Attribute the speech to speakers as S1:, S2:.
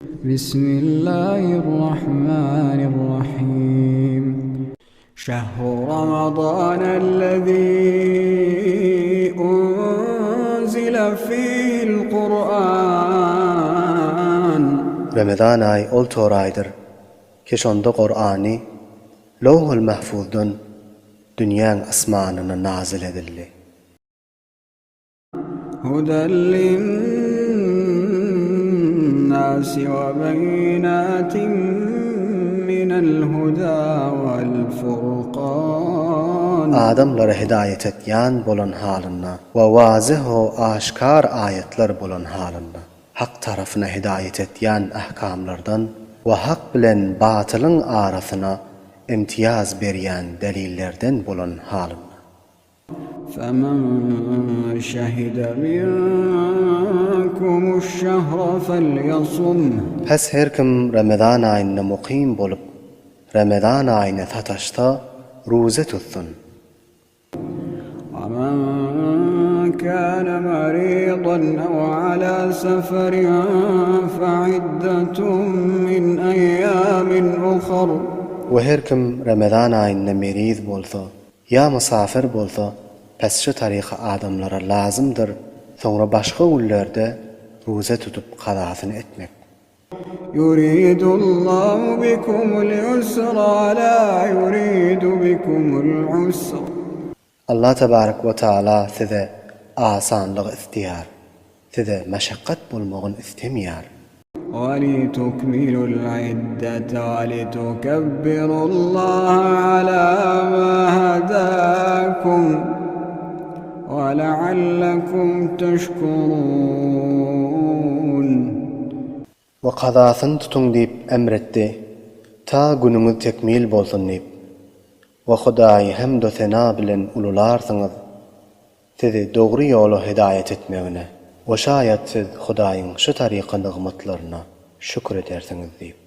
S1: Bismillahirrahmanirrahim. Şehru Ramazanellezî unzile fîhil Kur'an.
S2: Remezan aýy ol tor aýdyr, ki şonda Kur'any Lowhul Mahfuzdan dünýäň asmanyna nazyl edildi.
S1: Huden linnâsi we beýinâtin minel hudâ vel furkân.
S2: Adamlara hidaýat etýän bolan halynda we wazyh-u aşkar aýatlar bolan halynda, hak tarapyna hidaýat etýän ahkamlardan we hak bilen batylyň arasyna imtiýaz berýän delillerden bolan halynda.
S1: Femen şehide minkumuş-şehre felýasumh.
S2: Pes her kim Remezan aýynda mukym bolup, Remezan aýyna sataşsa, ruze tutsun.
S1: Wemen kâne merîdan ew alâ seferin fe'iddetun min eyyâmin uhar.
S2: We her kim Remezan aýynda meriz bolsa, Ýa mysafir bolsa, pes şu taryka adamlara lazymdyr, soňra başga günlerde ruze tutup kazasyny etmek.
S1: Yuridullahu bikumul yusra la yuridu bikumul usr.
S2: Allah tebarek we taala size asanlygy isleýär, size maşakgat bolmagyny islemeýär.
S1: Walitukmilul iddete walitukebbirullaha ala ma hedakum weleallekum teşkurun.
S2: We kazasyny tutuň diýip emr etdi, ta günüňiz tekmil bolsun diýip. We Hudaýy hemd-u-sena bilen ulularsyňyz. Sizi dogry ýola hidaýat etmegine we şaýat siz Hudaýyň şu taryka nygmatlaryna şükür edersiňiz diýip.